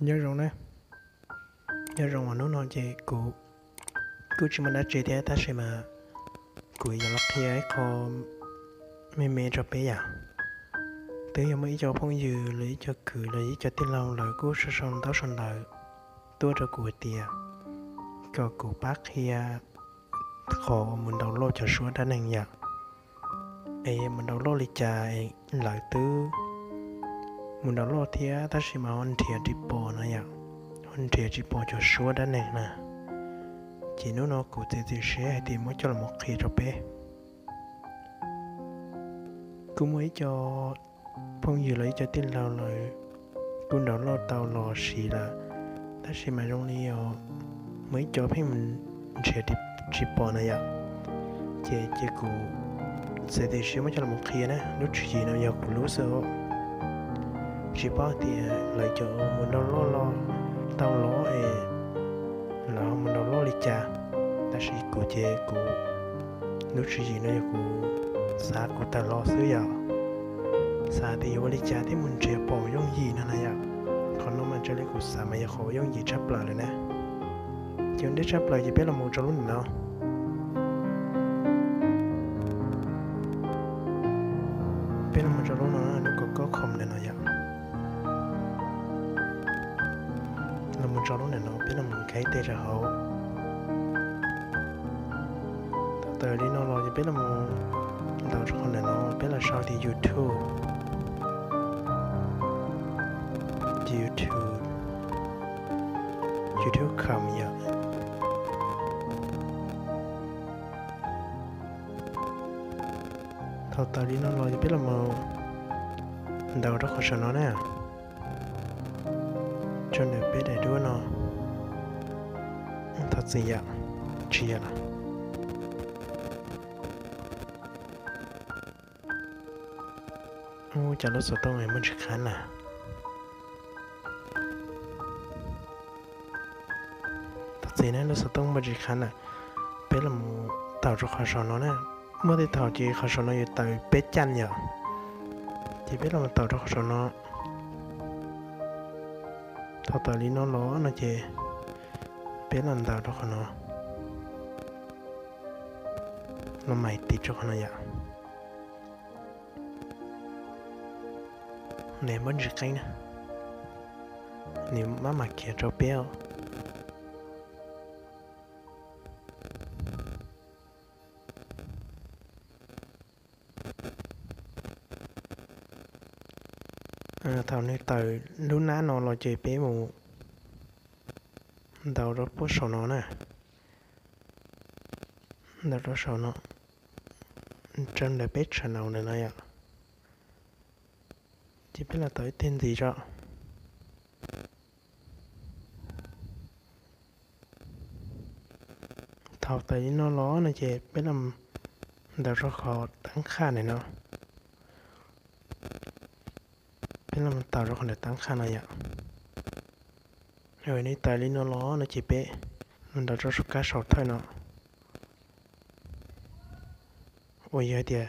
Nyob zoo na, nyob zoo uas hnub no ces kuv kuj tsis muaj dab tsi thiab tab sis mas kuv yuav los qhia ib qho me me rau peb yom. Twb yog muaj ib co phooj ywg los ib co kwv los ib co tij laug lawv kuj sau sau ntaub sau ntawv tuaj rau kuv hais tias kom kuv pab qhia qhov mus download cov suab dab neeg yom. Es mus download li cas es lawv twb mus download thiab tab sis mas ho nrhiav tsis pom no yom, ho nrhiav tsis pom cov suab dab neeg na. Ces hnub no kuv txiav txim siab hais tias muab coj los qhia rau peb. Kuj muaj ib co phooj ywg los ib co tij laug lawv kuj download tau los siv lawm, tab sis mas zoo li muaj ib co pheej mus nrhiav tsis pom na yom. Ces cia kuv txiav txim siab muab coj los qhia na, lub tswv yim no yog kuv lub xwb. Tsis paub tias lawv cov mus download los tau los es lawv mus download li cas, tab sis kuv ces kuv lub tswv yim no yog kuv xav kuv tawm los xwb yom. Xav tias yuav ua li cas thiaj mus nrhiav pom yooj yim no na yom. Qhov no mas raws li kuv xav mas yog qhov yooj yim tshaj plaws lawm na. Ces ua ntej tshaj plaws ces peb los mus rau lub ntawm no. Peb los mus rau lub no, lub Google Chrome ntawm no yom. Los mus rau lub ntawm no peb los mus khav tes rau hauv. Thaum tawm li no los ces peb los mus ntaus rau qhov ntawm no peb los sau tias YouTube. YouTube, YouTube com yom. Thaum tawm li no los peb los mus ntaus rau qhov saum no na. Rau ntawm peb daim duab no. Thov txim yom, tsis yog los. Ub, cas lub xov tooj muaj ntsis qhab na. Thov txim na, lub xov tooj muaj ntsis qhab na. Peb los mus taus rau qhov saum no na. Muaj tej thaum ces qhov saum no yuav tawm peb caj yom. Ces peb los mus taus rau qhov saum no. Thaum tawm li no los no ces peb los ntaus rau qhov no. Los mais tiv rau qhov no yom. Nws muaj ntsis qeeb na. Nws maj mam khiav rau peb. Thaum nws tawm lub nab no los ces peb mus ntaus rau puag saum no na. Ntaus rau saum no, rau ntawm peb channel ntawm no yom. Ces peb los tau ib teg ntxiv tso. Thaum tawm li no los no ces peb los ntaus rau qhov tab qhaj ntawm no. Peb los ntaus rau qhov ntawm tab qhaj no yom. Nws tawm li no los no ces peb los ntaus rau kab saum thawj no. Uas yog tias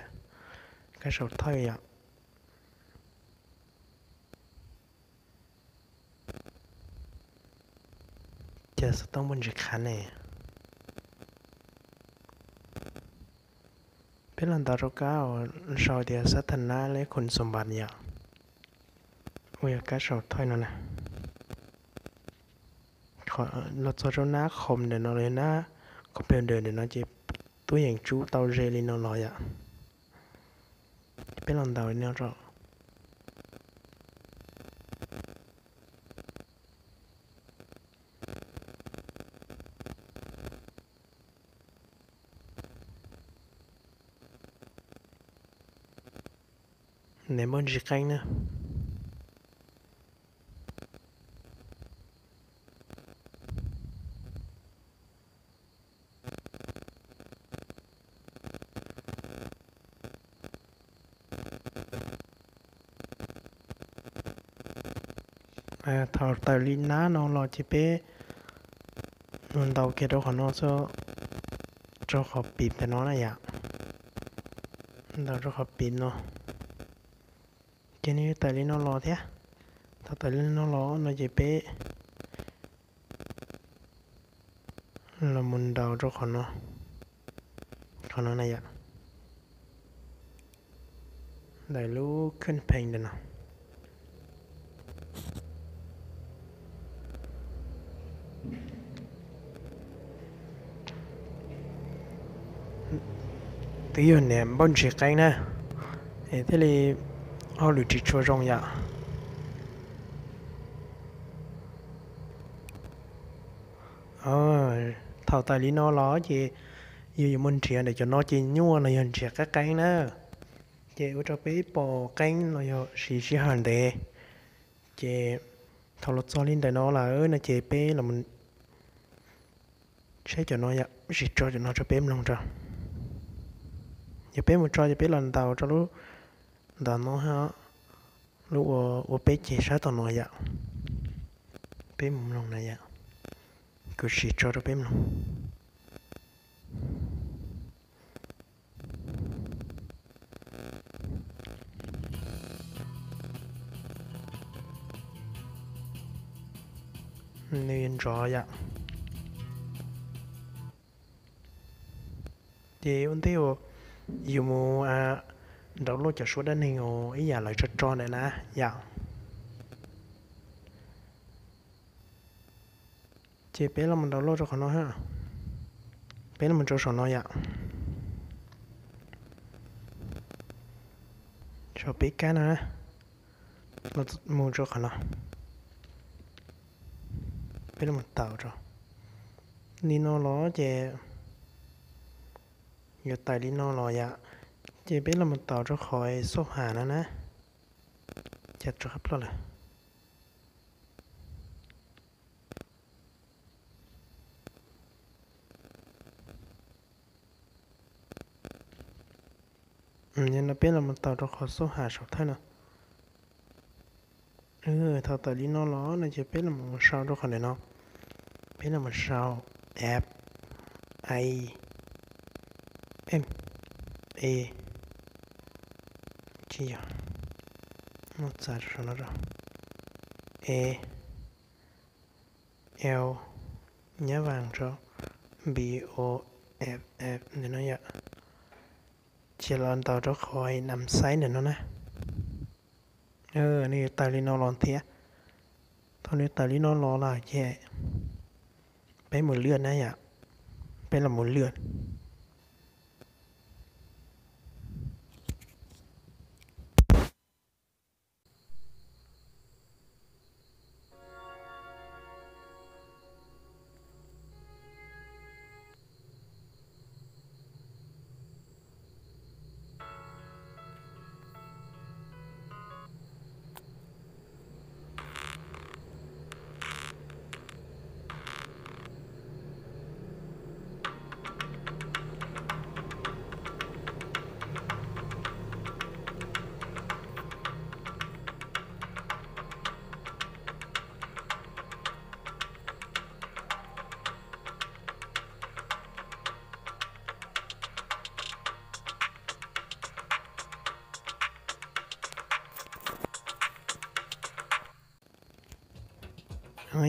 kab saum thawj yom. Cas xov tooj muaj ntsis qhab ne. Peb los ntaus rau kab uas sau tias xab tha nab leb khun xom npas yom. Uas yog kab saum thawj no na. Los txog rau nab khom ntawm no los yog nab computer ntawm no ces twb yeej tsub tau ze li no los yom. Peb los ntaus li no tso. Nws muaj ntsis qeeb na. Thaum tawm li nab no los ces peb mus ntaus kiag rau qhov no xwb, rau qhov pim ntawm no na yom. Ntaus rau qhov pim no, ces nws tawm li no los thiab. Thaum tawm li no los no ces peb los mus ntaus rau qhov no, qhov no na yom, ntawm lub khwj pheej ntawm no. Twb yog niam npauj ntsis qeeb na, es thiaj li hauj lwm tsis tshua zoo yom. Thaum tawm li no los ces yus yuav mus nrhiav ntawm cov no ces nyuaj no yog nrhiav qeeb qeeb na. Ces ua rau peb pom qeeb los yog siv sij hawm ntev. Ces thaum los txog li ntawm no lawm no ces peb los saib cov no yom, sim tso cov no rau peb mloog rau. Yog peb mus tso ces peb los ntaus rau lub ntawm no, lub ua peb ceg sab tom no yom. Peb mus mloog na yom, kuv sim tso rau peb mloog. Nws nrov yom. Ces ua ntej uas yus mus download cov suab dab neeg uas ib yam lawv tso tso ntawm na yom. Ces peb los mus download rau qhov no ha. Peb los mus rau saum no yom. Saum peb kab no na, mus rau qhov no. Peb los mus taus rau li no los ces yuav tawm li no los yom. Ces peb los mus taus rau qhov xauj ham no na. Cas rov qab ploj lawm. Yog no peb los mus taus rau qhov xauj ham saum thawj no. Thaum tawm li no los no ces peb los mus sau rau qhov ntawm no. Peb los mus sau app, i, m, e, tsis yog, muab txav rau saum no rau, e, l, nyab vas rau, b, o, f, f ntawm no yom. Ces los ntaus rau qhov nam xaib ntawm no na. Nws tawm li no los thiab. Thaum nws tawm li no los lawm ces peb mus lwaj na yom. Peb los mus lwaj.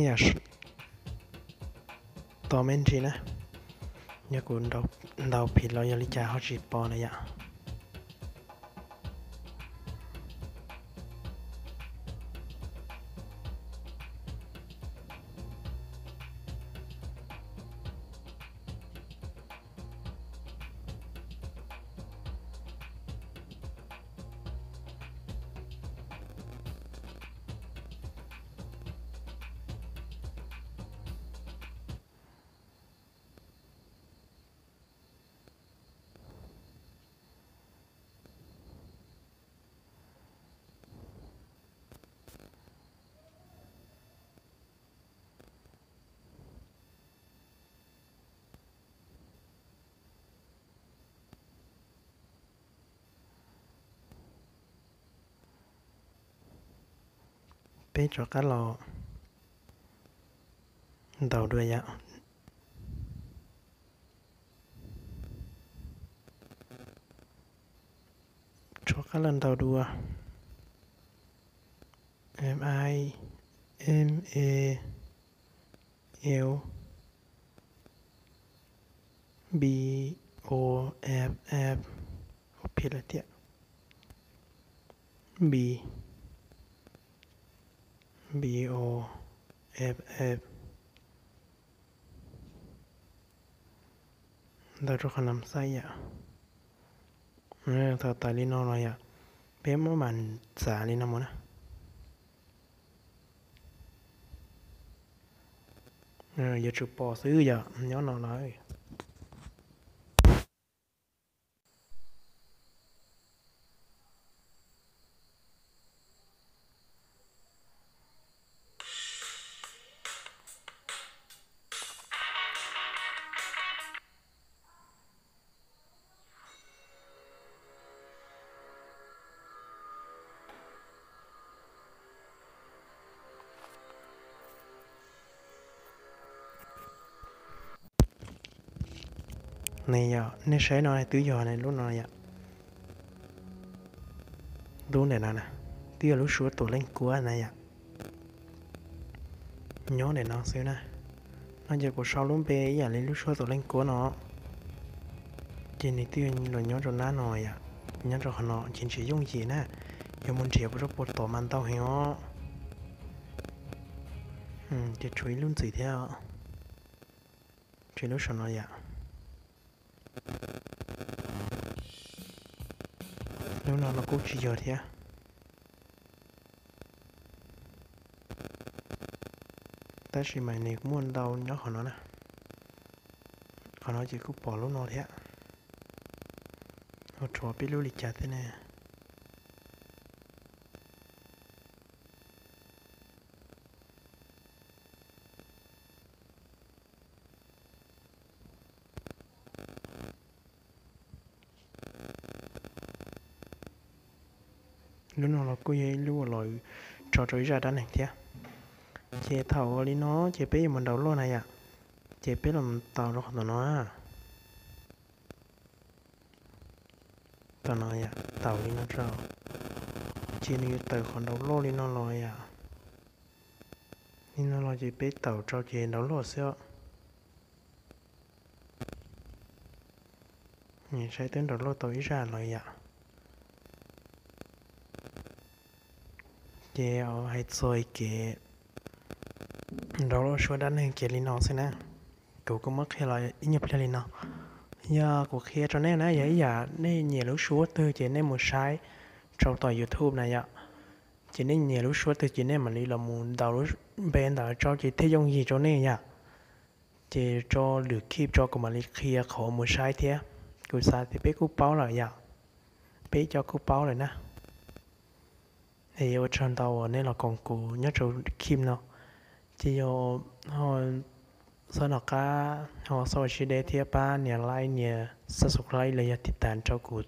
Yam to me ntsis na, yog kuv ntaus phim los yog li cas ho tsis pom na yom. Peb rov qab los ntaus dua yom. Rov qab los ntaus dua. M I M A L B O F F. Ua phiv lawm thiab. B B O F F. Ntawm rau qhov nam xaib yom. Thaum tawm li no los yom, peb muab mam txav li no mus na. Yuav tsum pom xwb yom, nyob no lawm. Ne yom, nej saib no twb yog lub no yom. Lub ntawm no na, twb yog lub suab tuam leej kuab na yom. Nyob ntawm no xwb na. No ces kuv sau lub npe ib yam li lub suab tuam leej kuab no. Ces nws twb los nyob rau nab no yom, nyob rau qhov no ces nrhiav yooj yim na. Yuav mus nrhiav puas rau puas tom mas ntau heev os. Ces tshuav ib lub ntxiv thiab, tshuav ib lub saum no yom. Lub no los kuj tsis yog thiab. Tab sis mas nws muaj ntau nyob qhov no na. Qhov no ces kuj pom lub no thiab. Ua rhuav peb lub li cas thiab ne. Lub no los kuj yog ib lub uas los tso rau ib zaj dab neeg thiab. Ces thaum ua li no ces peb yuav mus download na yom. Ces peb los mus taus rau qhov tom no. Tom no yom, taus li no rau. Ces nws yuav tawm qhov download li no los yom. Li no los ces peb taus rau ces download xwb os. Saib twb download tau ib zaj los yom. Ces hais txog kev download suab dab neeg ces li no xwb na. Kuv kuj muab qhia los ib nyuag pliag li no. Yog kuv qhia rau nej na, yog ib yam nej nyiam lub suab twg ces nej mus saib rau tom YouTube na yom. Ces nej nyiam lub suab twg ces nej mam li los mus ntaus lub npe ntawd rau ces thiaj yooj yim rau nej yom. Ces tso lwm khib tso kuv mam li qhia qhov mus saib thiab. Kuv xav tias peb kuj paub lawm yom. Peb cov kuj paub lawm na. Es ua tsaug ntau uas nej los koom kuv nyob rau khib no. Ces yog ho xav noj qab ho xav ua siab deb thiab pab nias like nias subscribe los yog tiv tas rau kuv,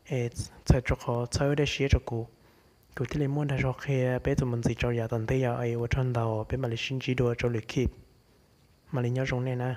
es txhawb rau qhov txhawb dej siab rau kuv, kuv thiaj li muaj dag zog qhia peb txuas mus ntxiv rau yav tom ntej yom. Es ua tsaug ntau, peb mam li sib ntsib dua rau lwm khib. Mam li nyob zoo nej na.